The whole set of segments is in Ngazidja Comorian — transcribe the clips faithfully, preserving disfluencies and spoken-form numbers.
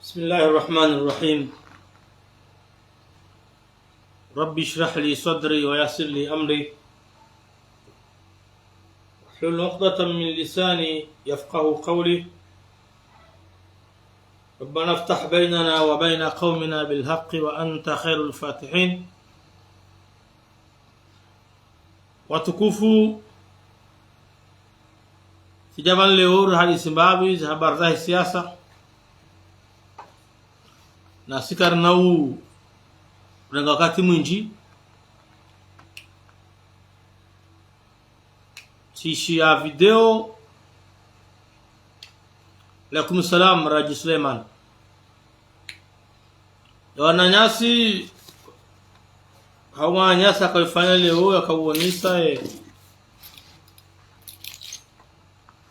بسم الله الرحمن الرحيم. رب اشرح لي صدري ويسر لي أمري واحلل عقدة من لساني يفقهوا قولي. ربنا افتح بيننا وبين قومنا بالحق وأنت خير الفاتحين. Watukufu, tsidja pvanu leo rihadisi mbapvi za habari za siasa. Na tsi karina urenga wakati mwindji. Tsishiya video. Alaikum salam, Raji Suleiman. Ya wananyasi, hawu mwananyasi yakayifanya leo, yakawonesa, eh,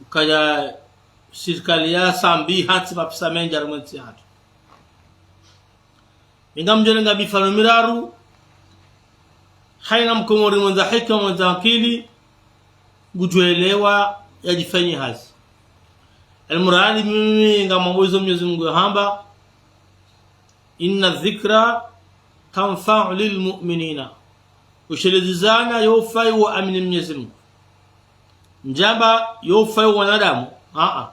ukaya sirikali ya Sambi hatsi mapesa mendji harumwa entsi yahatru. Mi ngamdjo renga mifano miraru, hayina mkomori mwendza hikima, mwendza akili, ngudjo elewa, yadjifanyiye hazi. Almuradi mimi ngamwambiyo Mnyezi Mungu yahamba, إن الذكرى تنفع المؤمنين. Ushelezezana yo ufayi waamini Mnyezi Mungu. Ndjamba yo ufayi wanadamu, aa.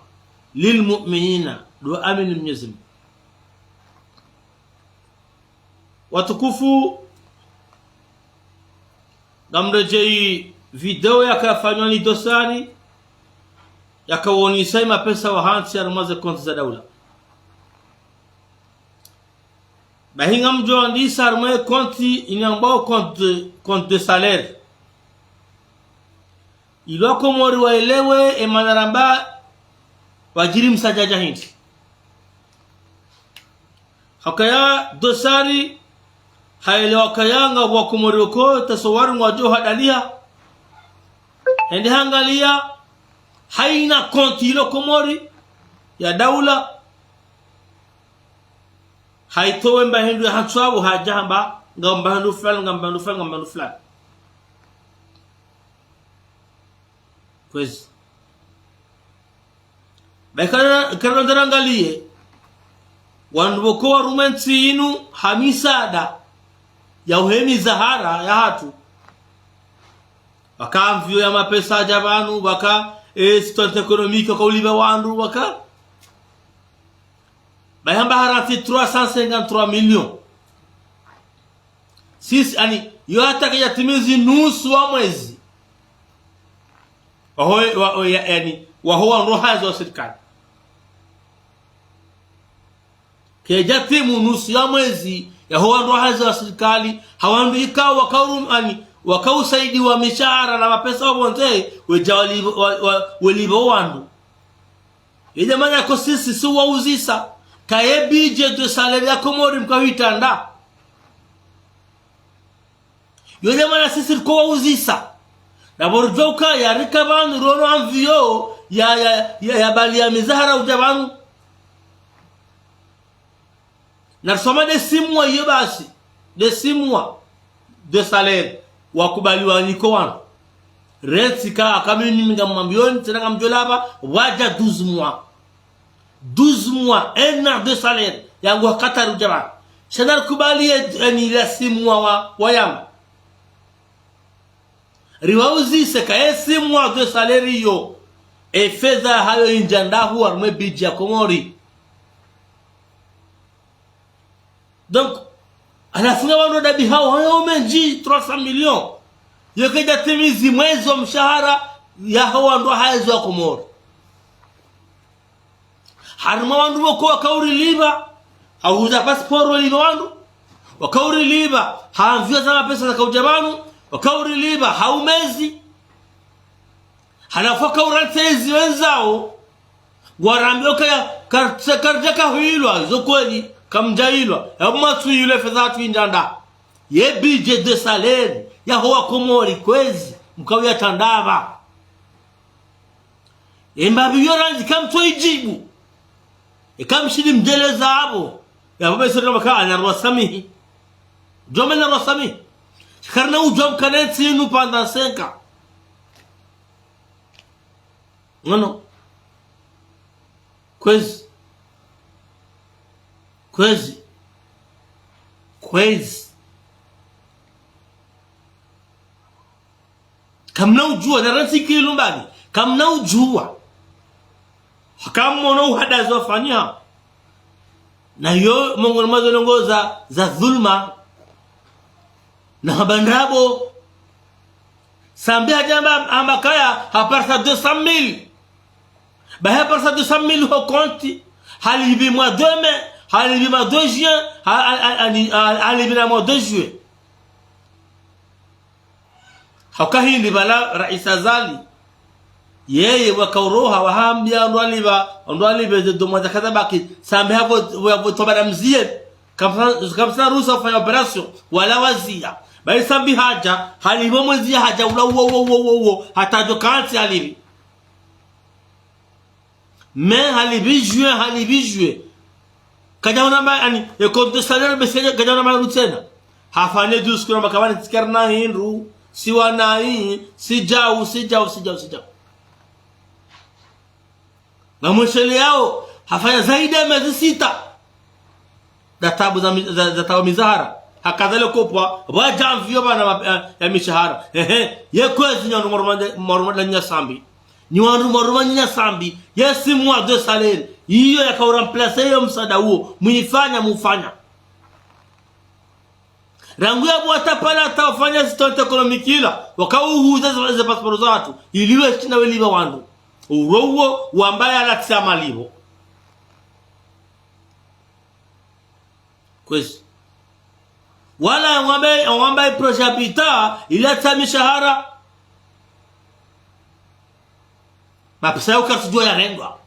للمؤمنين, ndo waamini Mnyezi Mungu. Watukufu, ngamredjeyi video yakayifanywa ni Dosari, yakawonesa yemapesa wahantsi harumwa ze konti za daula. Bahi ngamdjo andisa harumwa ye konti inambwao compte, compte de salaire. Ili wakomori waelewe, emana ramba, wadjiri msadjadja hindri. Hakaya Dosari, haelewa kaya ngapvo wakomori woko tasawari ngwadjo hadaliha. Hende hangaliya, hayina konti ilo Komori ya daula, hayitowe mba hindru ya hantsu apvo, hadja hamba, ngamba hindru fulani, ngamba hindru fulani, ngamba hindru fulani. Kwezi. Bahi kana, kana ndara ngaliye. Wandru woko warumwa entsi inu ha misaada ya uhemi zahara yahatru. Pvwaka mviyo ya mapesa yadja pvanu, pvwaka, eh, assistance économique, pvwaka ulipva wandru, pvwaka. Bahi hamba harantsi trois cent cinquante-trois millions. Sisi, yaani, yo hata kayidjatimizi nusu wa mwezi. Waho, wa, wa, ya, yaani, waho wandru hazi wa sirikali. Kayidjatimu nusu ya mwezi, yaho wandru hazi wa sirikali, ha wandru ikao wakauru-, yaani, wakausaidiwa mishahara na mapesa wapvondze, wedja wali-, wa, wa, welipva wandru. Yedja mana ko sisi si wauzisa, kaye budget de salaire ya Komori mkawitanda. Yedja mana sisi riko wauzisa. Na pvo ridjo ukaya rika pvanu rono amviyo ya, ya, ya, ya bali ya mizahara udja pvanu. Na risoma de six mois iyo basi. De six mois de salaire. Wakubali wanike wandru. Rentsi ka, kamwe mimi ngamwambiyoni, tsena ngamdjo laba, wadja douze mois. Douze mois, un an de salaire. Yangu ha Qatar udja pvanu. Sha na rikubali ye, eni la six mois wa, wayamba. Riwauzise ka ye six mois de salaire iyo, efedha hayo indja ndahu harumwa e budget ya Komori. Donc, halafu nga wandru dabi hawo, hayo mendji, trois cents millions. Yo kayidjatimizi mwezi wa mshahara, yaho wandru hazi wa Komori. Harumwa wandru woko wakaurilipva, ha uhuza pasiporo walipva wandru, wakaurilipva, ha mviyo za mapesa zakaudja pvanu, wakaurilipva, ha umezi. Halafu wakaurantsi ezi wendzawo, ngwarambiyo kaya, kar-, karidjaka huyilwa, zo kweli, kamdjayilwa, yapvo mwatsu yilwa efedha hatru indja nda. Ye budget de salaire, yaho wakomori kwezi, mkawuyatanda pva. Embapvi yo randzi kamtsu idjibu. Eka mshindi mdjeleza apvo. Yapvo bese ndo maka ana rwasamihi. Djome na rwasamihi. Karina udjwa mkana entsi inu pendant cinq ans. Ngono. Kwezi. Kwezi. Kwezi. Kamna udjuwa, na rantsi ikililu mbani. Kamna udjuwa. Haka mwono uhadaza wafanya. Na yo mongoni mwa zo ndrongoo za, za dhulma. Na hamba ndrabo. Sambi hadja hamba, hamba kaya, haparisa deux cent mille. Bahi haparisa deux cent mille ho compte. Halipvi mwa deux mai, halipvi mwa deux juin, ha-, ha-, ha-, ha-, ha-, halipvi na mwa deux juillet. Hauka hindri pvala Raisi Azali. Yeye waka uroha wahambia wandru walipva, wandru walipve ze deux mois zaka zabaki. Sambi hapvo, hapvo toba na mziye. Kamsa, kamsina ruhusa ufanya opération. Wala waziya. Bahi Sambi hadja, halipvo mwezi ya hadja, ula uwo, uwo, uwo, uwo, uwo. Hata djo kantsi halipvi. Mai halipvi juin, halipvi juillet. Kadjaona ma, ani, e compte salaire, mais c'est, kadjaona ma rutsena. Hafanya discours hamba kavani tsi karina hindru, si wana hi, si djau, si djau, si djau, si djau. Ngamwesheleyao, hafanya zaidi ya mezi sita. Za tabu za mi-, za, za tabu mizahara. Hakadha le kopwa, pvwadja mviyo pvana ma-, ya, ya mishahara. Ehe, ye kwezi nyi wandru mwaruma nde-, mwaruma nde nyi Sambi. Nyi wandru mwaruma nyi Sambi, ye six mois de salaire. Iyo yaka uremplacer yo msaada uwo, mwifanya, mufanya. Rangu yapvo hata pvala hata wafanya assistance économique ila, waka uhuza ze, ze passeport zahatru, ili weshinda welipva wandru. Uro uwo, wamba yalatsa malipvo. Kwezi. Wala wamba, wamba projet habitat, ilatsa mishahara. Mapesa yao katsudjuwa yarengwa.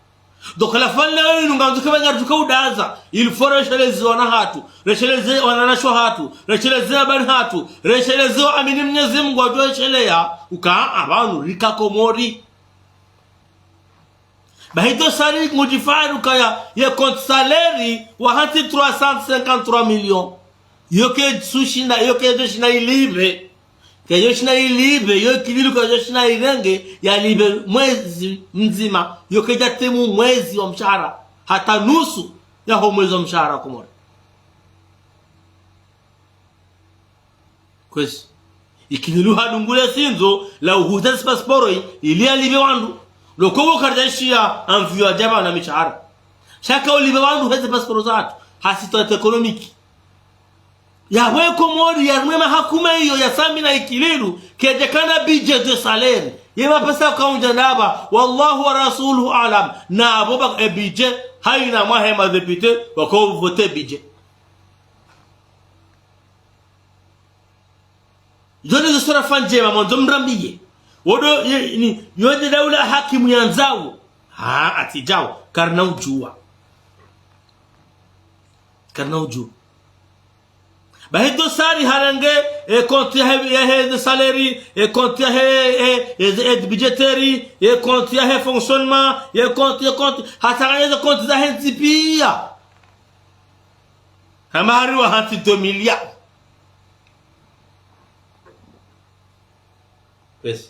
Donc, la fin leo inu ngandzo ke pvanga ridjuka udaza. Il faut resheleze wana hatru. Resheleze wananyasho hatru. Resheleze abani hatru. Resheleze waamini Mnyezi Mungu wadjo resheleya. Uka apvanu rika Komori. Bahi deux cent mille ngudjifanya ukaya ye compte salaire wa hantsi trois cent cinquante-trois millions. Yo ketsushinda, yo ketsushinda ilipve. Ketsushinda ilipve, yo ikililu ketsushinda irenge, yalipve mwezi mdzima. Yo kedjatimu mwezi wa mshahara. Hata nusu ya ho mwezi wa mshahara Komori. Kwezi. Ikililu hadungule sindzo la uhuza ze passeport yi, ili yalipve wandru. Loko wo karidja ishiya anviyo adjaba na mishahara. Sha ka ulipve wandru heze passeport zahatru. Ha assistance économique. Yapvo ye Komori, ya rimwe mahakuma iyo ya Sambi na ikililu, kedjakana budget de salaire. Ye mapesa kaundja ndapvi, wallahu wa rasuluhu a'lam. Na apvo ba e budget, hayina mwahe ma député, wako voter budget. Zo nde zo sura fandjema mwandzo mrambiye. Wodo, ye, ni, yo nde daula hakimu yandzao. Ha, atsi djao. Karina udjuwa. Karina udjuwa. Bahi deux cent mille harenge, e compte yahe, yahe de salaire, e compte yahe, e, e, e budgétaire, e compte yahe fonctionnement, e compte, e compte, hata nganyeze compte zahe ntsi piya. Hama hari wa hantsi deux milliards. Kwezi.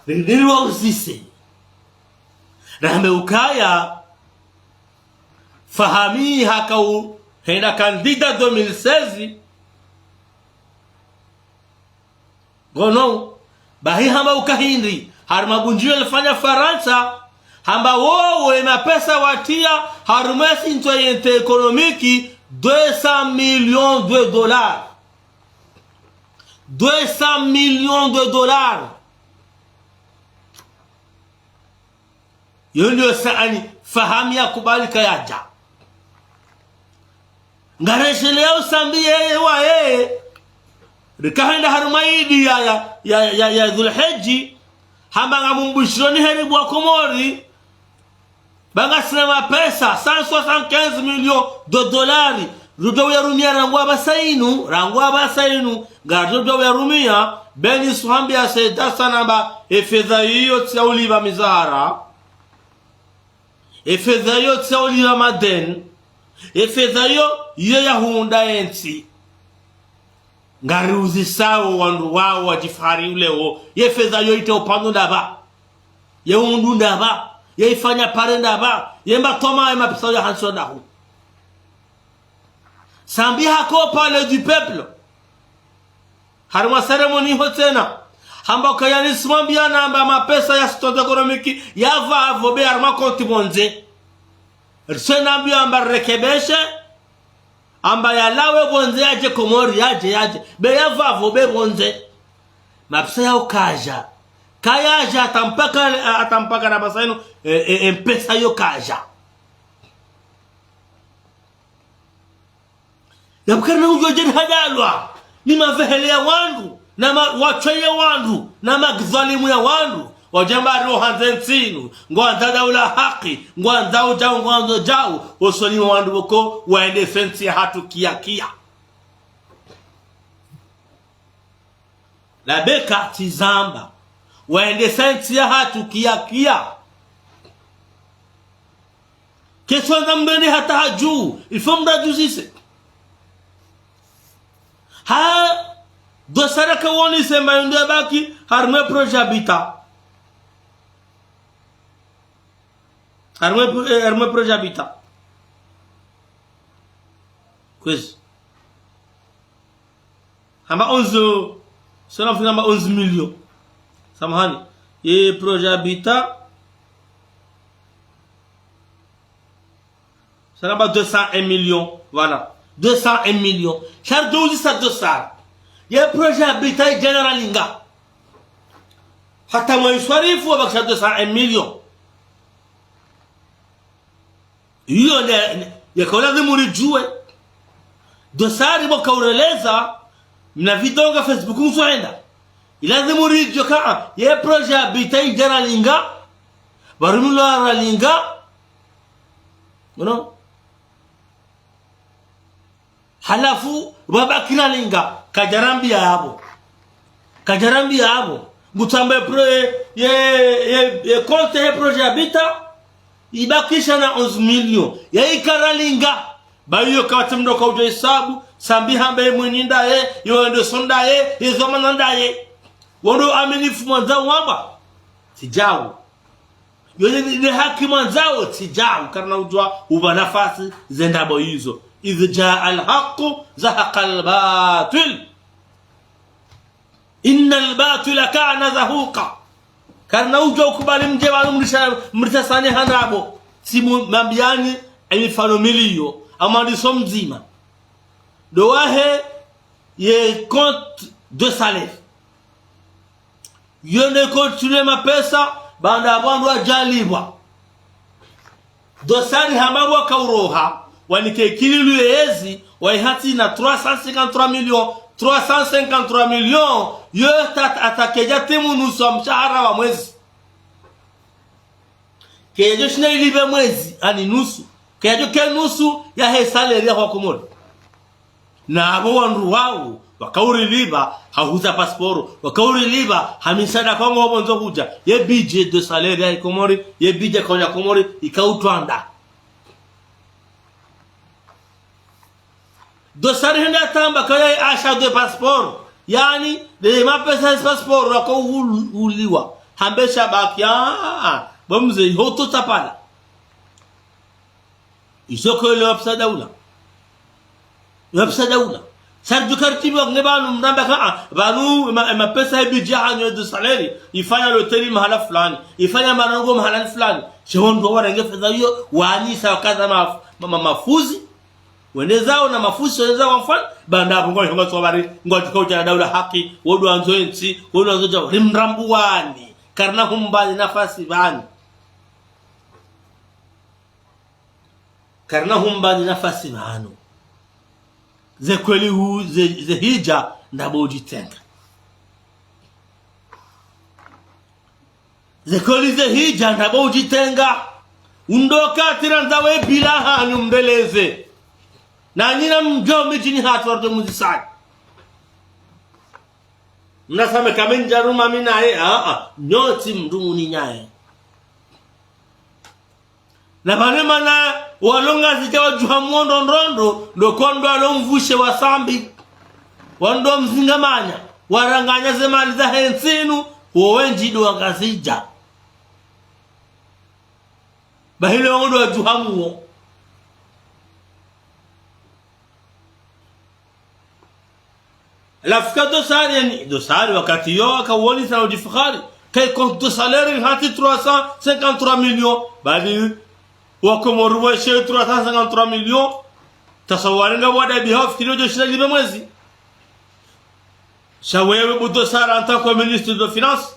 Niri, niri wa uzise. Rambe ukaya Fahami haka uhenda candidat deux mille seize. Ngono, bahi hamba uka hindri, harumwa bunjio lifanya Farantsa, hamba wowo ye mapesa watiya, harumwa ye citoyenneté économique, deux cents millions de dollars. Deux cents millions de dollars. Yo ndiyo sa ani Fahami yakubali kayadja. Ngaresheleyao Sambi yeye wa yeye. Rikahenda harumwa idi ya, ya, ya, ya, ya Dhulhidji. Hamba ngamumbushironi heri bwa Komori. Ba ngasina mapesa, cent soixante-quinze millions de dollars. Rudjo uyarumia rangu apvasa inu, rangu apvasa inu. Ngaridjo uyarumia, beni suhambi ya Said Hassan amba, e fedha iyo tsi ya ulipva mizahara. E fedha iyo tsi ya ulipva madeni. E fedha iyo, iyo ya hundra entsi. Ngariuzisao wandru wao wadjifahari uleo. Ye fedha iyo itra upando ndapvi. Ye undru ndapvi. Ye ifanya pare ndapvi. Ye mba toma ye mapesa ya hantsi ndahu. Sambi haka Palais du Peuple. Harimwa cérémonie ho tsena. Hamba kayani simwambia namba mapesa ya stand économique ya vavo be harimwa konti pvondze. Tsena mbio amba rekebeshe. Amba yalawe pvondze yadje Komori, yadje, yadje. Be ya vavo be pvondze. Mapesa yao kaja. Kayaja hata mpaka, hata mpaka na pvasa inu, e, e, e, mpesa yo kaja. Yapvo karina udjo djeni hadalwa ni mavehele ya wandru, na ma, watwe ya wandru, na madhwalimu ya wandru. Wadjamba ri ohandze ntsi inu, ngwandzo daula haki, ngwandzo djau, ngwandzo djau, osoni mwa wandru pvoko, waendese ntsi yahatru kiya kiya. Labeka tsi zamba. Waendesa ntsi yahatru kiya kiya. Ketswandza mndru ende hata hadju. Il faut mndru adjuzise. Ha, dosari ka wonise mba yindru yabaki, harimwa projet Habitat. Harimwa, eh, harimwa projet Habitat. Kwezi. Hamba onze, cela fait hamba onze millions. Samahani. Ye projet Habitat. Cela hamba deux cent un millions. Voilà. Deux cent un millions. Sha ridjo uzisa dosari. Ye projet Habitat idja na ralinga. Hata mwa iswarifu wabakisha deux cent un millions. Iyo ne, ne, yaka ulazimu ridjuwe. Dosari pvo kaureleza, mna vidonga Facebook mswenda. Ilazimu ridjuwe ka, ah, ye projet Habitat idja ralinga, pvarumilwa ralinga. Uno? Halafu, pvabaki ralinga, kadjarambia yapvo. Kadjarambia yapvo. Ngutsamba ye pro, ye, ye, ye, ye konti ye projet Habitat, ibakisha na onze millions. Yaika ralinga. Ba iyo kawatsi mndru kaudjo hisabu, sambi hamba ye mwinyi ndaye, yo ndo so ndaye, ye zomana ndaye. Wondo aminifu mwandzao wamba. Tsi djau. Yo ne, ne haki mwandzao tsi djau, karina udjuwa upva nafasi ze ndrabo izo. إذ جاء الحق زهق الباطل. إن الباطل كان زهوقا. Karina udjuwa ukubali mdje pvanu mrisha, mrisha sane ha ndrabo. Tsi mu, mambiani, emifano miliyo, amwandiso mdzima. Ndo wahe, ye compte de salaire. Yo ne contrôler mapesa, baanda apvo wandru wadjalipvwa. Dosari hamba pvo wakauroha, wanike ikililu yezi, waihatsi na trois cent cinquante-trois millions, trois cent cinquante-trois millions, yo ta, hata kedja timu nusu wa mshahara wa mwezi. Kedjo shinda ilipve mwezi, ani nusu. Kedjo ke nusu yahe salaire ya Wakomori. Na apvo wandru wao, wakaurilipva, ha huza pasiporo, wakaurilipva, ha misaada kwa ngo pvondzo kudja, ye budget de salaire ya Komori, ye budget kwa ya Komori, ikautrwanda. Dosari hende atamba kaya achat de passeport, yaani, de mapesa ya passeport, wako ul-, uliwa. Hambe shabaki, ah, ah, ah, bo mze, hoto tapala. Izo ko ile wapvasa daula. Wapvasa daula. Sha ridjo karitibi wa nge pvanu mramba ka, ah, pvanu ma, mapesa ya budget hanyu de salaire, ifanya loteli mahala fulani, ifanya marango mahala fulani. She wandru warenge fedha iyo, wanyisa wakaza maf-, ma, ma, mafuzi. Wende zao na mafuzi, wende zao mfano, baanda apvo ngo, ngo tsobari, ngo tuka udja na daula haki, wodo wandzo entsi, wodo wandzo djau, rimrambuwani, karina humbani nafasi pvanu. Karina humbani nafasi pvanu. Ze kweli hu, ze, ze hidja, ndrabo udjitenga. Ze kweli ze hidja, ndrabo udjitenga. Undo katira ndzawe bila hanyu mdeleze. Na nyina mdjo midjini hatru wardo muzisani. Mnasame kamenja ruma mi naye, ah, ah. Nyontsi mndru muni nyaye. Na pvale mana walo Ngazidja wadjuha mwondo ndrondo, ndo kondo walo mvushe wa Sambi. Wando mzingamanya, waranganya ze mali zahe ntsi inu, wo wendji ndo wa Ngazidja. Bahile wao ndo wadjuha muo. Halafu ka dossard, yaani, dossard wakati yo, aka wonesa na udjifahari. Ka i compte de salaire, hata trois cent cinquante-trois millions. Bali, wa Komori weshe trois cent cinquante-trois millions. Tasawari nga wada biha ufikiri udjo shinda lipve mwezi. Sha wewe bo dossard en tant que ministre de finances.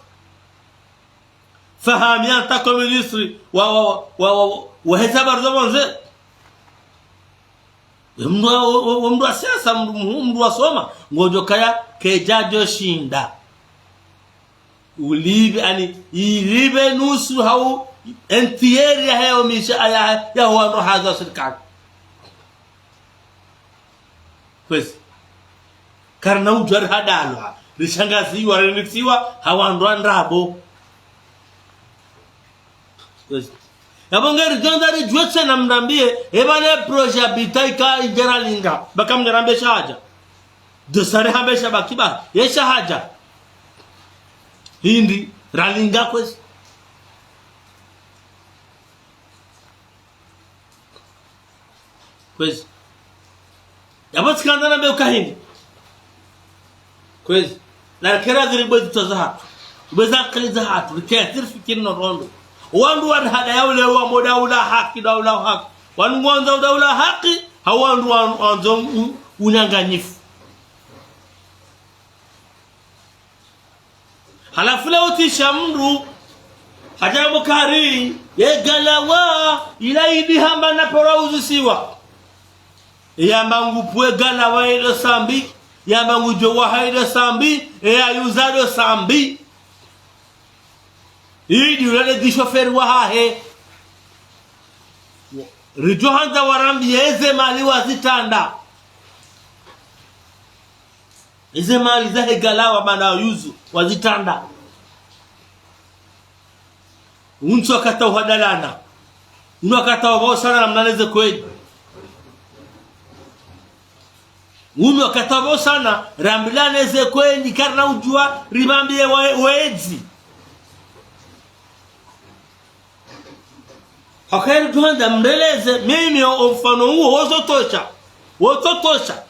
Fahami en tant que ministre wa, wa, wa, wa, wa, wa hesabu za pvondze. Mndru wa, wa, wa, mndru wa siasa, mndru, mndru wasoma. Ngodjo kaya, kedjadjo shinda. Ulipve, yaani, ilipve nusu hau un tiers yahe yo misha-, ya, ya ho wandru hazi wa sirikali. Kwezi. Karina udjuwa rihadalwa, rishangaziwa, rinikiwa, ha wandru wa ndrabo. Kwezi. Yapvo ngeri djonda ridjuwe tsena mnambie, eba le projet bita ika idjera linga, baka mnirambie sha hadja. Dossard hambesha bakiba, ye sha hadja. Hindri, ralinga kwezi. Kwezi. Yapvo tsikandza nambe uka hindri. Kwezi. Na rikera ziri bwe zitwa za hatru. Bwe za akili za hatru. Rikera ziri fikiri no rondo. Wandru wa hada ya ule wa mo daula haki, daula haki. Wandru ngwandzo daula haki, ha wandru wa, wandzo u-, unyanganyifu. Halafu leo tsi sha mndru, hadja Bukari, ye galawa, ila idi hamba na paro uzisiwa. Yamba ngupvwe galawa ilo Sambi, yamba ngudjo waha ilo Sambi, e ayuza ilo Sambi. Idi ulale di shoferi wahahe. Ridjo handza warambie eze mali wazitranda. Eze mali zahe galawa bana yuzu wazitranda. Untsu wakata uhadalana. Unu wakata wapvao sana na mnane ze kweli. Unu wakata wapvao sana, rambilane ze kweli, karina udjuwa, ripvambie we-, wedzi. Hakairi tuhanda mreleze, mimi o, o mfano uwo, wozotosha. Wozotosha.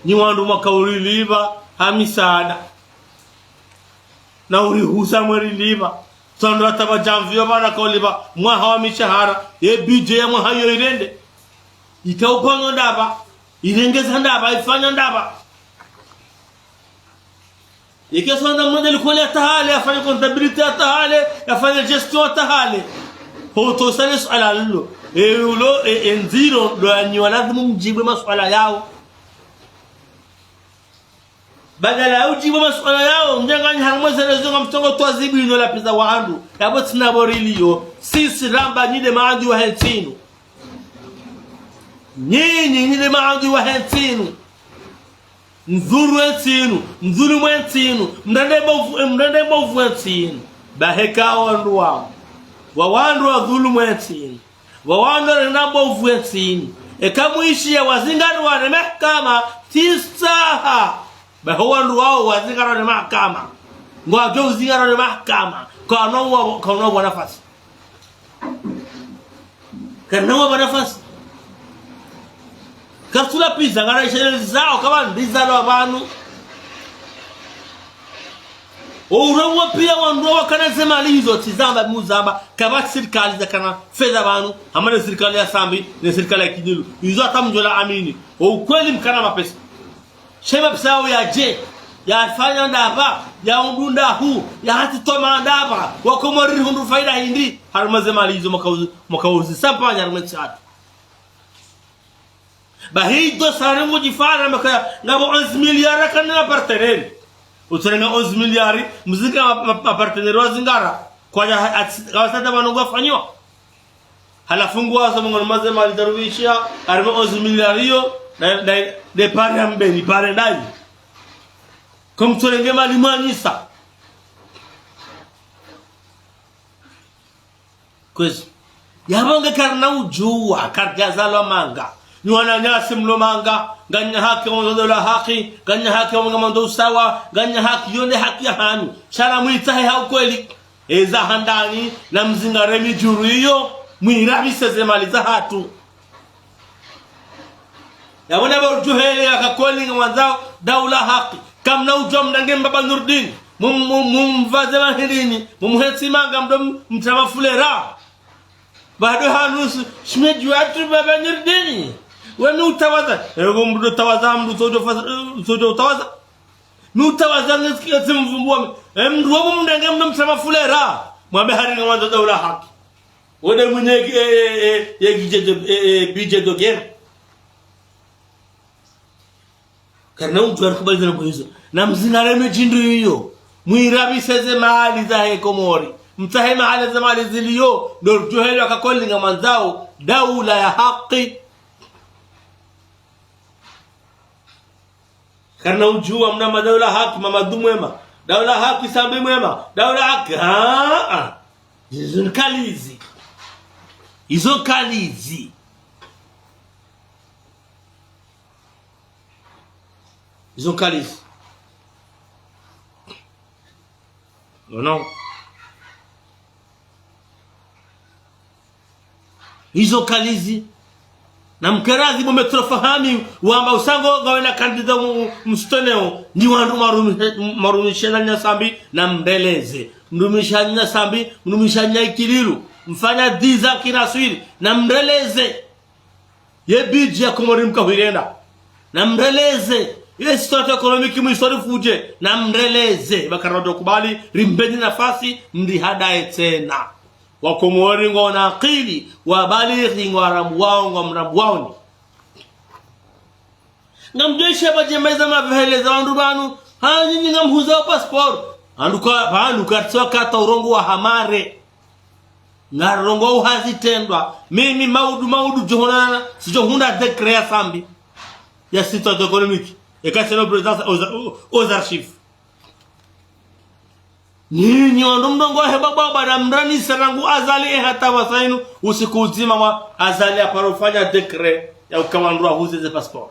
Ni wandru mwaka urilipva, ha misaada. Na urihusa mwerilipva. Tsandro hata pvadjamvi yo pvana kaulipva, mwaha wa mishahara, ye budget ya mwaha yo irende. Ika upango ndapvi, irengeza ndapvi, ifanya ndapvi. Yeke swanda mwende likoli hata hale, yafanye comptabilité hata hale, yafanye gestion hata hale. Ho utosa le suala lilo. E ulo, e, e ndziro, ndo yanyiwa lazimu mdjibu maswala yao. Badala ya udjibu maswala yao, mdjanganyi harumwa ze réseaux nga mtsongo twazibu ino lapviza wandru. Yapvo tsina pvo riliyo. Sisi ramba nyi nde maadui wahe ntsi inu. Nyinyi, nyi nde maadui wahe ntsi inu. Mdhuru entsi inu, mdhulumu entsi inu, mrende mbovu, mrende mbovu entsi inu. Bahi eka wandru wao, wa wandru wadhulumu entsi inu, wa wandru warenda mbovu entsi inu, eka mwishiya wazingariwa ne mahakama, tsi saha. Bahi wandru wao wazingariwa ne mahakama. Ngwadjo uzingariwa ne mahakama. Kawuna wa, kawuna wa nafasi. Karina wapva nafasi. Karitsula pviza, ngara ishelezi zao, kama ndizalo pvanu. O urongoo piya wandru wakana ze mali izo, tsi zamba muzamba, kapvatsi sirikali zakana fedha pvanu, hama ne sirikali ya Sambi, ne sirikali ya Kidjulu. Izo hata mdjola amini. O ukweli mkana mapesa. Sha ye mapesa yao yadje, yafanya ndapvi, yaundru ndahu, yahatsi toma ndapvi, wakomori rihundru faida hindri, harumwa ze mali izo mwaka uzi, mwaka uzi, sampanya harumwa entsi hatru. Bahi ido sare ngudjifanya maka, ngapvo onze milliards kana na partenaire. Utsorenga onze milliards, mzinga ma, ma, ma partenaire wazingara, kwadja ha, atsi, kawasata pvanu ngwafanyiwa. Halafu nguwazo mongoni mwa ze mali zarubishiha, harumwa onze milliards iyo, na, na, ne pare ya mbeni, pare ndayi. Kamtsorenge mali mwanyisa. Kwezi. Yapvo nge karina udjuwa, karidjazalwa manga. Nyi wananyasi mlo manga, nganyina haki mwandzo daula haki, nganyina haki mwandzo usawa, nganyina haki yo nde haki yahanyu. Sha namwitsahe ha ukweli. Eza handani, namzingare midjuru iyo, mwirapvise ze mali zahatru. Yapvo na pvo udjuhele yaka kweli ngamwandzao daula haki. Kamna udjuwa mnange mbaba Nurdini. Mum-, mum-, mumvaze mahilini. Mumhentsi manga mdo m-, mtama fulera. Bado hanu s-, shimedjuwa tu baba Nurdini. We mi utawaza. Ewe mdo tawaza, mdo sojo fas-, sojo utawaza. Mi utawaza nge sikia tsi mvumbuwa. E mdo wa mnange mdo mtama fulera. Mwambe hari nga wandzo daula haki. Wode mwenye, e, e, e, e, gije do, e, e, bije do gere. Karina udjuwa rikubali zana mwezo. Na mzingare midjindru iyo. Mwirabishe ze mali zahe Komori. Mtsahe mahala ze mali ziliyo. Ndo rudjuhelewa kakoli nga mwandzao. Daula ya haki. Karina udjuwa mna madaula haki, Mamadu mwema. Daula haki, Sambi mwema. Daula haki. Ah, ah. Izo nkalizi. Izo nkalizi. Izo nkalizi. Ono. Izo nkalizi. Na mkeradhi bo Maître Fahami, wamba usango ngawena kandida mu-, mstoneo, ni wandru marumi-, marumishe na nyasambi, na mreleze. Mrumishe na nyasambi, mrumishe na ikililu. Mfanya diza kinaswiri, na mreleze. Ye bidji ya Komori mkahwirenda. Na mreleze. Ye situation économique mwisori fuje. Na mreleze. Bakara ndo kubali, rimbeni nafasi, mrihadaye tsena. Wakomori ngwona akili, wabalighi ngwarambuwao, ngwamrambuwaoni. Ngamdjo ishe badje maiza mavehele za wandru pvanu, ha, nyinyi ngamhuza wa passeport. Anduka, pvanu katsiwa kata urongowa hamare. Ngarongowa uhazi trendwa. Mimi maudu, maudu djohonana, sidjohundra décret ya Sambi. Ya situation économique. Eka seno président aux, aux archives. Nyinyi wandru mrongowa heba baba na mrani sarangu Azali e hata pvasa inu usiku udzima mwa Azali aparofanya décret ya uka wandru wahuze ze passeport.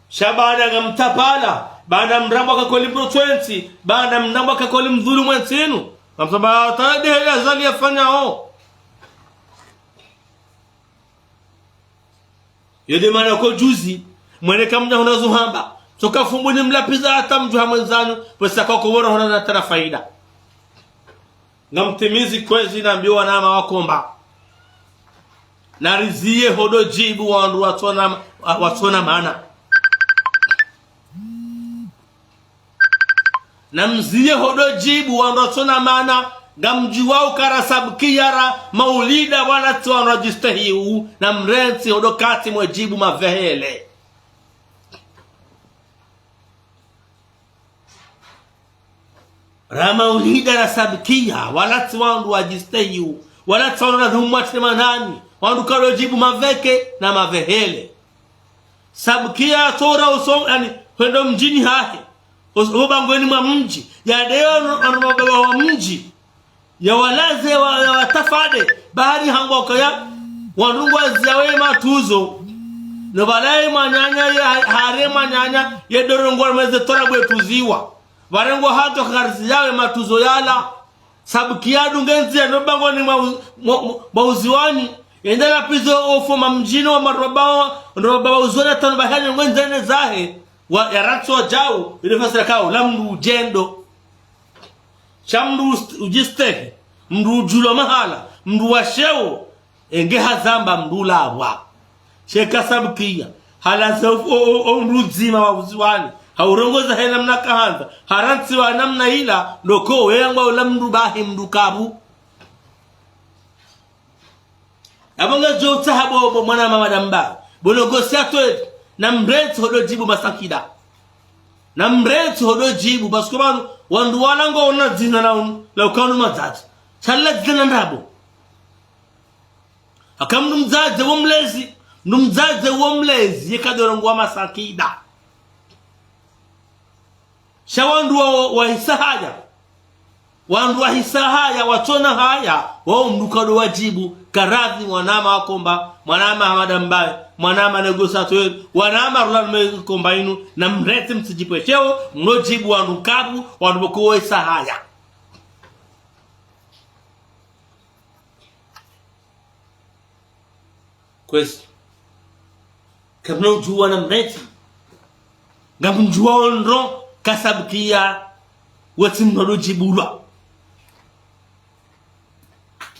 Sha baanda ngamtapala, baanda mrambwa kakoli mdru tswentsi, baanda mrambwa kakoli mdhulumu entsi inu. Ngamsaba tayari heli Azali yafanyao. Yo de mana ko juzi, mwene kamdja huna zuhamba. Tsoka fumbu ni mlapviza hata mdjuha mwendzanyu, pvwesa kwa kowora huna na tara faida. Ngamtimizi kwezi nambiwa na mawakomba. Nariziye hodo djibu wandru watsona, watsona mana. Na mziye hodo djibu wandru watsona mana, ngamdjuwao uka ra Sabkiya ra Maulida wala tsi wandru wadjistehiwu, na mrentsi hodo kati mwe djibu mavehele. Ra Maulida ra Sabkiya, wala tsi wandru wadjistehiwu, wala tsi wandru wadhumwa tsi manani, wandru kalo djibu maveke na mavehele. Sabkiya atora uso, yani, hwendo mdjini hahe. Us-, ubangweni mwa mdji. Ya deyo ano, ano mababa wa mdji. Ya walaze wa, ya watafade. Bahari hangwa kaya. Wandru ngwaziyawo ye matuzo. No balaye mwananya ye ha-, hare mwananya ye doro ngwa meze tora bwe tuziwa. Barengwa hato kariziyawo ye matuzo yala. Sabkiya dunge ndziya no bangweni mwa u-, mwa, mwa, mwa uziwani. Yende lapvizo ofo mamdjini wa maroba wa, roba wa uzona tano bahari ngwe ndzene zahe. Wa, ya ratso djau, ile fasira kao, la mdru udjendo. Sha mdru ust-, udjistehi, mdru udjulwa mahala, mdru wa sheo, enge hazamba mdru lawa. Sheka Sabkiya, halaza o, o, o, o mdru dzima wa uziwani, haurongoza he namna kahandza, harantsiwa namna ila, ndo ko wengwa ula mdru bahi mdru kabu. Abo ngadjo utsaha bo, bo mwana mama damba. Bo négociateur, na mrentsi hodo djibu masankida. Na mrentsi hodo djibu, parce que pvanu, wandru wala ngwaona dzina la un-, la ukanu madzadze. Sha la dzina ndrabo. Aka mdru mdzadze wo mlezi, mdru mdzadze wo mlezi, ye kadoro ngwa masankida. Sha wandru wa, wa hisa haya. Wandru wa hisa haya, watsona haya, wao mdru kado wadjibu, karadhi mwanama wakomba, mwanama Hamada Mbaye, mwanama négociateur, wanama rula nume komba inu, na mrentsi msidjipvesheo, mlo djibu wandru kabu, wandru boko wa hisa haya. Kwezi. Kamna udjuwa na mrentsi. Ngamdjuwa ondro. Ka Sabkia, wetsi mndru ndo djibulwa.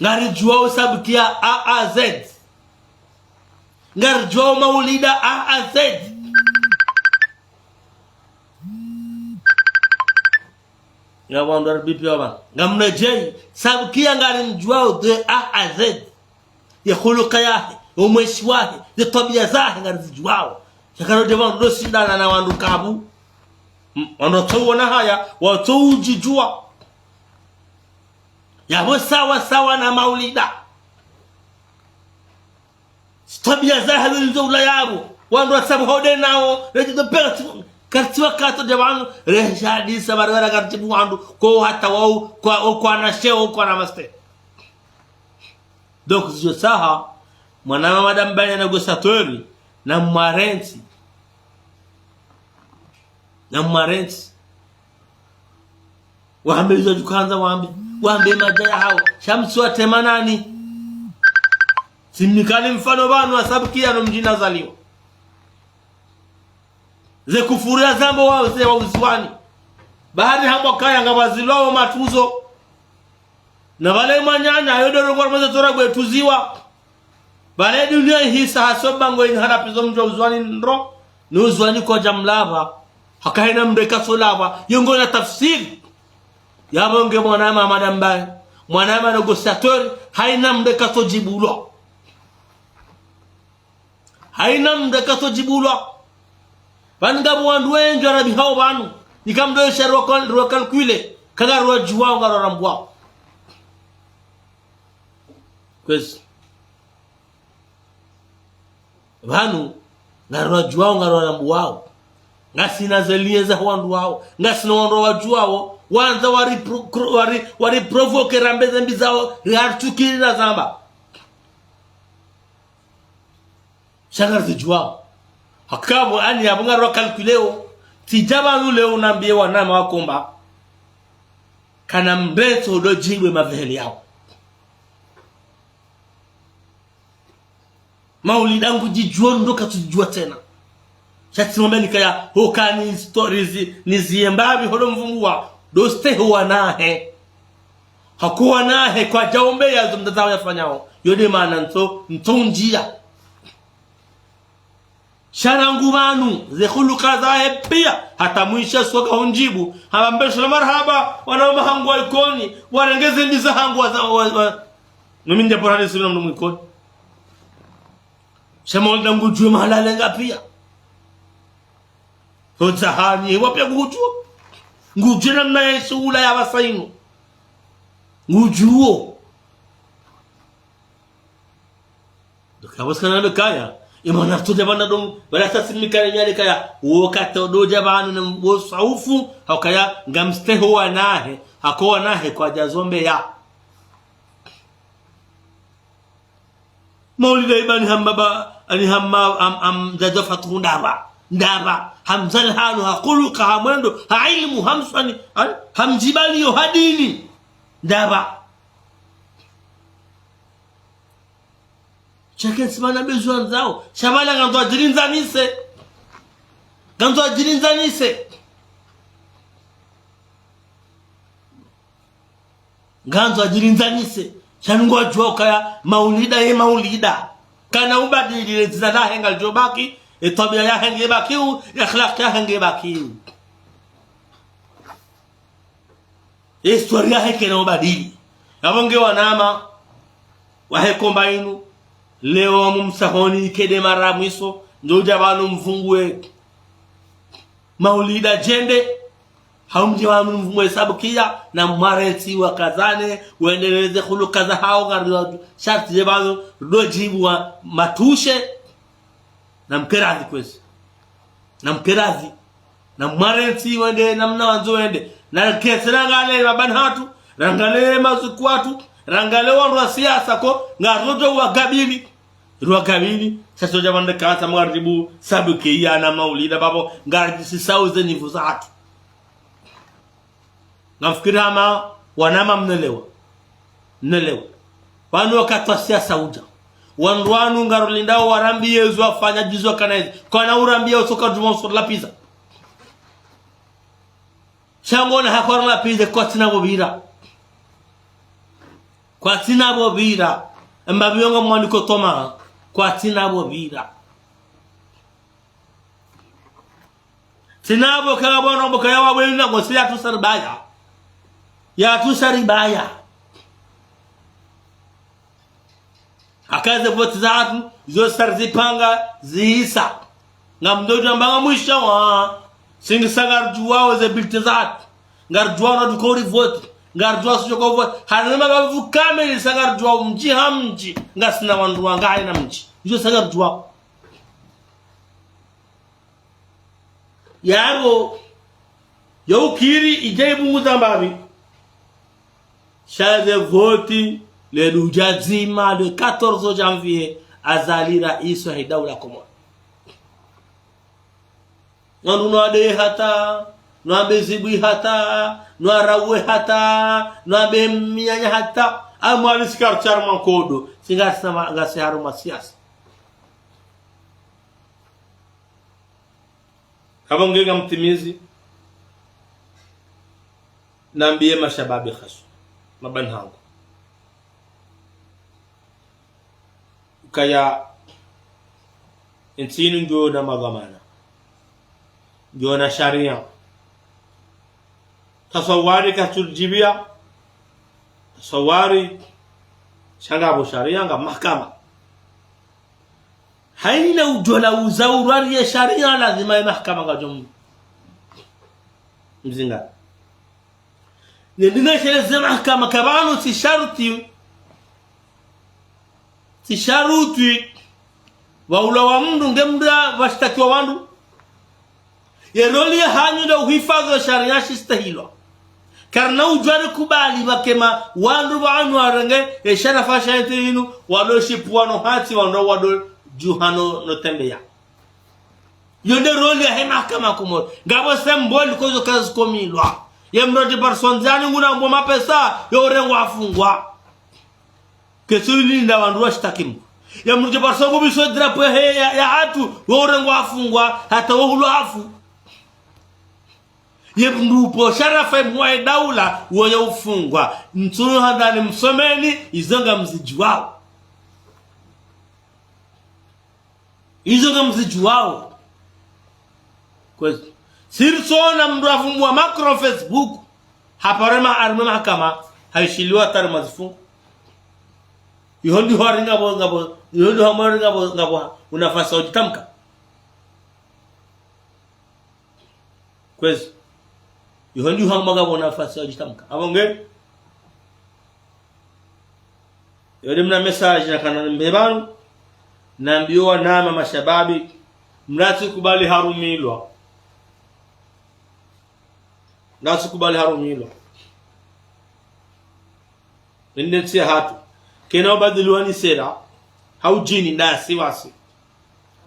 Ngaridjuwao Sabkia A à Z. Ngaridjuwao Maulida A à Z. Nga wandru wa R B P wa pvanu. Ngamna djeyi, Sabkia ngarimdjuwao de A à Z. Ye huluka yahe, ye umweshi wahe, ze twabiya zahe ngarizidjuwao. Sha karo de wandru ndo shindana na wandru kabu. Mm, wandru watso uona haya, watso udjidjuwa. Yapvo sawa sawa na Maulida. Ze twabiya zahe zo nizo ula yapvo. Wandru wasabu hode nawo, redji do pera tsi-, kartsi wakati de wandru, rehadisa barabara kartibu wandru, ko hata wao, kwa, o kwa na sheo, o kwa na master. Donc, zidjo saha, mwanama Madame Baye na Gosatori, na mwarentsi. Na mwarentsi. Wambe izo djukandza wambe. Wambe madja yahawo. Sha mtsi watrema nani. Tsimnikani mfano pvanu wa Sabkia no mdji nazaliwa. Ze kufuru ya zambo wa ze wa Uziwani. Bahari hambwa kaya ngapvazilwao matruzo. Na pvale mwananya, yo ndo rongoa mwandzo tsora ngwe tuziwa. Pvale dunia ihisa haso bango ini hana pizo mdji wa Uziwani ndro, ni Uziwani kwadja mlapva. Haka haina mndru katso lapva, yo ngo na tafsiri. Yapvo nge mwanama Madame Baye, mwanama négociateur, haina mndru katso djibulwa. Haina mndru katso djibulwa. Pvanu ngapvo wandru wendji warabihao pvanu. Nika mndru yesha rwa cal-, rwa calculer. Kanga rwadjuwao, ngarwarambuwao. Kwezi. Pvanu, ngarwadjuwao, ngarwarambuwao. Ngasina ze lien za wandru wao. Ngasina wandru wadjuwao. Wandza wari pro-, kro-, wari, wari provoquer rambe ze mbi zao. Riartukiri na zamba. Sha ngarizidjuwao. Haka pvo ani yapvo ngarwa calculer wo. Tsidja pvanu leo nambiye wanama wakomba. Kana mndru tso ndo djibwe maveheli yao. Maulida ngudjidjuwa ndo katsudjuwa tsena. Sha tsimwambe nikaya, hoka ni stories, ni ziyembapvi, hodo mvunguwa, ndo stehi wanahe. Hako wanahe kwadjaombeya zo mdzadze wawo yafanyao. Yo de mana ntso, ntso ndjiya. Sha rangu pvanu, ze huluka zahe piya, hata mwishe soka hundjibu, hamba mbesho na marahaba, wana wa mahangu wa Ikoni, warenge ze mbi zahangu wa, wa, wa. Mimi ndje porani sibina mndru mwa Ikoni. Sha Maulida ngudjuwe mahala yalenga piya. Ho dzahani, wa piya ngudjuwo. Ngudjuwe namna ya ishuhula ya pvasa inu. Ngudjuwo. Donc, apvo tsikana ndo kaya, imana tso dja pvanu ndo, pvala sasi mikale nyale kaya, wo kato ndo dja pvanu ne mbo saufu, hau kaya, ngamstehi wanahe, hako wanahe kwadja zombeya. Maulida ibani hamba ba, ani hamba, am, am, mdzadze Fatuhu ndapva, ndapva, hamzali hanu, ha huluka, ha mwendo, ha ilimu, ha mswani, ha, ha mdjibaliyo, ha dini, ndapva. Sha kentsi mana besoin ndzao. Sha pvala ngandzo adjilindzanise. Ngandzo adjilindzanise. Ngandzo adjilindzanise. Sha nungu wadjuwa ukaya Maulida ye Maulida. Kana ubadili le dzina lahe ngalidjo baki, ye twabiya yahe nge bakiyo, ye akhlaq yahe nge bakiyo. Ye histoire yahe kayina ubadili. Yapvo nge wanama wahe komba inu, leo mumsahoni ikede mara mwiso, ndo dja pvanu mvunguwe Maulida djende, hau mdje pvanu mvunguwe Sabkia, na mwarentsi wakazane, wendeleze huluka zahao ngari wadju, sharti dje pvanu, ndo djibu wa matushe, na mkeradhi kwezi. Na mkeradhi. Na mwarentsi wende, namna wandzo wende. Na kentsi rangale mabani hatru, rangale mazuku watru, rangale wandru wa siasa ko, ngarodjo wagabili. Rwagabili, sha sodja pvandre kantsa mwaribu, Sabkia na Maulida pvapvo, ngaridjisisao ze nivu zahatru. Ngamfikiri hama, wanama mnelewa. Mnelewa. Pvanu wakati wa siasa udja. Wandru wanu ngarulindao warambiye zo wafanya djizo kana izi. Kana urambiya usoka djuma uso lapviza. Sha ngona ha coronavirus kwatsina pvo pvira. Kwatsina pvo pvira. Amba pviyonga mwaniko toma. Kwatsina pvo pvira. Tsina pvo kaya bwana mbo kaya wa wena ngo si yatsu saribaya. Yatsu saribaya. Haka ze voti zahatru, zo sari zipanga, zihisa. Ngamdjo amba nga mwisho wa, sisi ngaridjuwao ze bulletin zahatru. Ngaridjuwao na duka uri voti. Ngaridjuwao sisi djo voti. Harumwa mabavu kamili sisi ngaridjuwao mdji ha mdji. Ngasina wandru wanga hayina mdji. Izo sisi ngaridjuwao. Yapvo, yo ukiri idje ipvunguza mbapvi. Sha ze voti, le ludja dzima, le quatorze janvier, Azali raisi wahe daula Komori. Wandru no wade hata, no wambe zibwi hata, no warawe hata, no wambe minyanya hata, amwali sisi karitsi harumwa nkodo, sisi ngasina ma-, ngasi harumwa siasa. Hapvo nge ngamtimizi, nambiye mashababi haswa, mabwana hangu. Ukaya, entsi inu ngiyo na madhwamana. Ngiyo na sharia. Taswawari katsu ridjibiya. Taswawari, sha ngapvo sharia nga mahakama. Hayina udjo la uza urwari ye sharia lazima ye mahakama ngadjo mzingara. Nendine shereze mahakama kapvanu tsi sharuti. Tsi sharuti. Pvaulwa wa mndru nge mndru ya pvashitakiwa wandru. Ye roli yahanyu nde uhifadhwi sharia shistahilwa. Karina udjo rikubali pvakema wandru pvanu warenge, ye sharafa sha entsi inu, wado shipvwa no hatsi wandru wado djuha no tembeya. Yo nde roli yahe mahakama Komori. Ngapvo symbole kozo kazikomilwa. Ye mndru dje pvariso ndzani nguna mbo mapesa, yo urengwa afungwa. Ketsu linda wandru washitaki mndru. Ye mndru dje pvariso ngubiso drapo yahe, ya, yahatru, wo urengwa afungwa, hata wo hulwa afu. Ye mndru pvo sharafa ye mwa ye daula, woye ufungwa. Ntsuno handani msomeni, izo ngamzidjuwao. Izo ngamzidjuwao. Kwezi. Sisi ritsona mndru avumbwa makro Facebook. Hapare ma harumwa mahakama. Hayishiliwa tari mazifungo. Iho ndiho hari ngapvo, ngapvo, iho ndiho hari ngapvo, ngapvo, unafasi wa udjitamka. Kwezi. Iho ndiho hari ngapvo unafasi wa udjitamka. Apvo nge. Yo nde mna message nakana nimbe pvanu. Nambiyo wanama mashababi. Mlatsi kubali harumilwa. Mlatsi kubali harumilwa. Nende ntsi yahatru. Kena ubadiliwa ni sera. Hau djini ndasi wasi.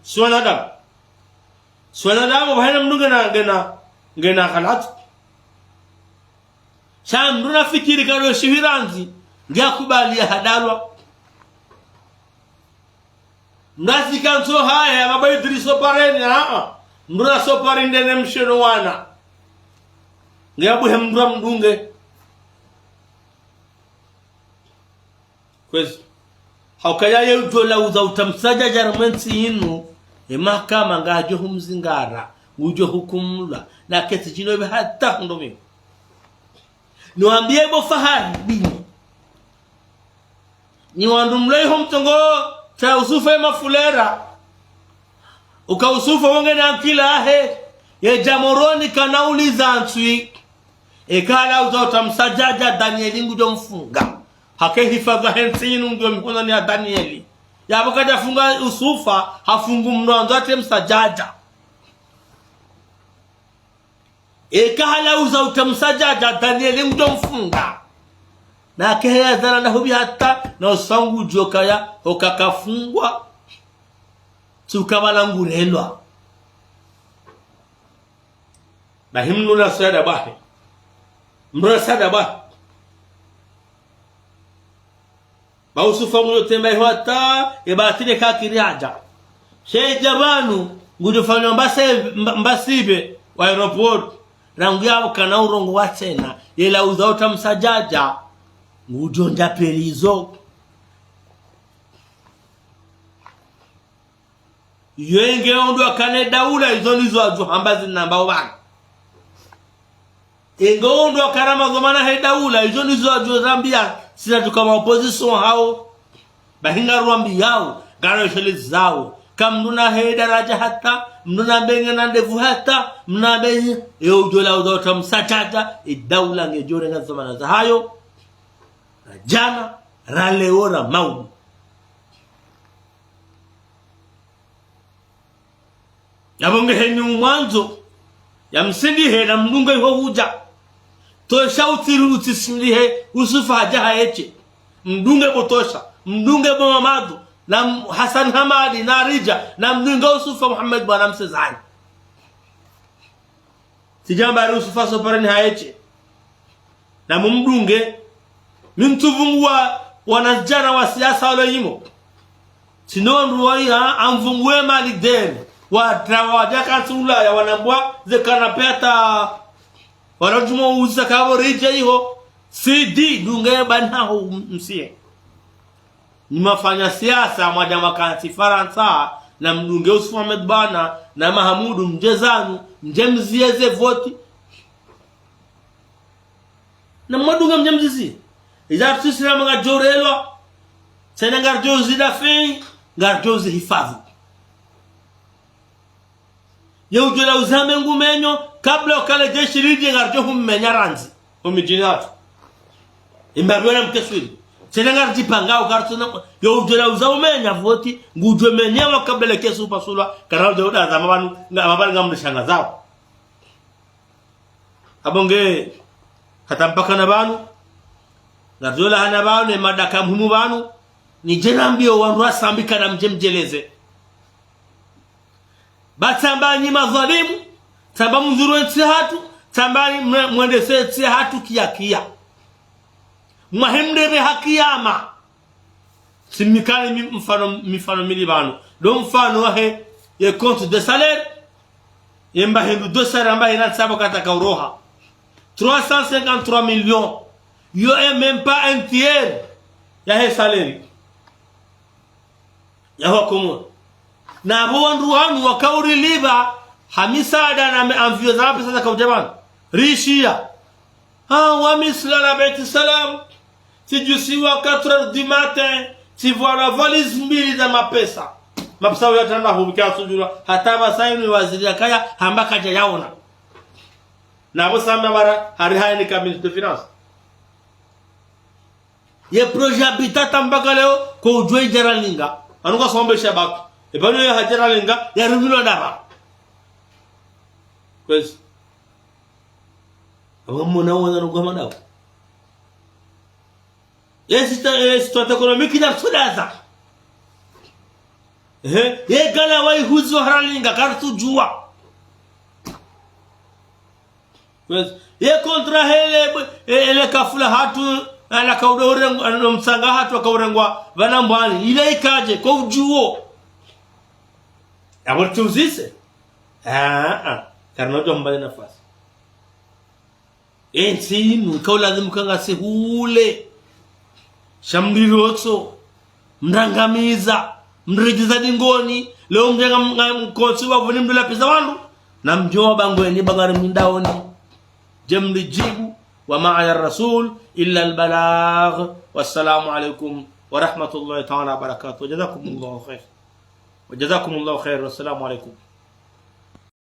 Si wanadamu. Si wanadamu, pvahena mndru ngena, ngena, ngena ghalati. Sha mndru nafikiri kado shivirandzi, nge akubali ya hadalwa. Mndru asika ntso haya, maba Idriso pareni, aa. Mndru aso pari ndene msheno wana. Nge abuhe mndru amdunge. Kwezi. Haukaya ye udjo la uza utamsadja harumwa entsi inu, ye mahakama ngadjo humzingara, ngudjo hukumulwa, na ketsi djino be hata ndo mimi. Niwambiye bo Fahari dini. Ni wandru mlei ho mtsongo, ta Yusufa ye mafulera. Uka Yusufa wonge na akili yahe, ye dja Moroni kana uliza ntswi. Eka hala uza utamsadja Danieli ngudjo mfunga. Hake hifadhwi yahe ntsi inu ngiyo mihononi ya Danieli. Yapvo kadja funga Yusufa, hafungu mndru andzo ate msadjadja. Eka hala uza utamsadjadja Danieli ngudjo mfunga. Na kehe ya zana na hubi hata, na usangu djo kaya, hoka kafungwa. Tsi uka pvala ngurelwa. Bahi mndru na sada bahi. Mndru na sada bahi. Ba Yusufa ngudjo temba iho hata, ye batile kakiri hadja. She dja pvanu, ngudjo fanywa mbase, mba-, mbasibe, wa aéroport. Rangu yapvo kana urongowa tsena, yela uza uta msadjadja, ngudjo ndja pvelizo. Yo enge ondro akana ye daula, izo ndizo adjo hamba zinamba opvanu. Enge ondro akana madhwamana he daula, izo ndizo adjo zambia, sina tuka ma opposition hawo. Bahi ngarwambiyao, ngarishelezao. Ka mndru na he daradja hata, mndru na mbe nge na ndevu hata, mndru na mbe nge, ye udjo la uza uta msadjadja, ye daula ngedjo renga zamana zahayo, ra djana, ra leo, ra maudu. Yapvo nge heni umwandzo, ya msindihe na mdunge iho hudja. Tosha utsiri utsisindihe, Yusufa hadja hayeshe. Mdunge bo Tosha, mdunge bo Mamadu, na m-, Hassan Hamadi, na Ridja, na mdunge Yusufa Muhammad bwana Msezani. Tsidjamba ari Yusufa Soparani hayeshe. Na mumdunge, mi mtsuvunguwa wanazidjana wa siasa walo yimo. Tsino ndru wa iya, amvunguwe mali deni. Watra wadja kantsi Ulaya, wanambwa ze kana peta. Wanadjumo uza kabo ridje iho. Sidi, dunge banaho msiye. Nyi mafanya siasa, mwadja makantsi Farantsa, na mdunge Yusufu Muhammad bwana, na Mahamudu, mdje zanyu, mdje mziye ze voti. Na mwadunga mdje mzizi. Iza tsisira manga djorelwa. Tsena ngaridjo zida fei, ngaridjo zihifadhu. Ye udjo la uza mengu menyo, kabla ukale jeshi lidje ngaridjo hummenya randzi. Ho midjini hatru. Imba biona mkeswili. Tsena ngaridjipanga ukaritsona, ye udjo la uza umenya voti, ngudjo menyewa kabla le kesu upasulwa, kana udjo uda za mabanu, nga mabanu ngamlishanga zao. Apvo nge, hata mpaka na pvanu, ngaridjo lahana pvanu, ne madaka muhimu pvanu, nidje nambiyo wandru wa Sambi kana mdje mdjeleze. Ba tsamba nyi madhwalimu, tsamba mdhuru entsi hatru, tsamba mwe-, mwendese entsi hatru kiya kiya. Mwahimdere ha kiyama. Tsimnikani mi-, mfano, mifano mili pvanu. Ndo mfano wahe ye compte de salaire. Ye mba hindru de salaire amba hina tsabo kata kauroha. Trois cent cinquante-trois millions. Yo est même pas un tiers yahe salaire yaho Komori. Na apvo wandru wanu wakauriliba ha misaada na me-, avion za mapesa za kaudja pvanu. Rishiya. Ah, wami tsilala Beit Salam. Tsidjusiwa quatre heures du matin. Tsivwalwa valise mbili za mapesa. Mapesa uyatranda hubika asudjulwa. Hata pvasa inu waziri yakaya, hamba kadja yaona. Na apvo samba bara, hari haya ni ka ministre de finance. Ye projet Habitat mpaka leo, ko udjuwa idjara linga. Anu ka sombe shabaki. E pvanu ye hadjara linga, ya rumilwa daba. Kwezi. Apvo mwana wana nugwa madawa. Ye sita-, ye situation économique na tsudaza. Ehe, ye gala wayihuzi wa haralinga, karitsudjuwa. Kwezi. Ye contrat hele, e-, ele kafula hatru, ala kaudo urengwa, no mtsanga hatru kaurengwa, pvanu Mbwani. Ile ikadje, ko udjuwo. Apvo tsuzise. Ah, ah. Karina udjuwa mbali nafasi. Entsi inu, kaulazimu kanga sihule. Sha mrirotso, mrangamiza, mridjiza dingoni, leo mdjenga mga mkontsi wa vuni mdula pesa wandru, na mdjo wa bangweni bangari mindaoni. Dje mridjibu, وما على الرسول إلا البلاغ. والسلام عليكم ورحمة الله تعالى وبركاته. وجزاكم الله خير. وجزاكم الله خير. والسلام عليكم.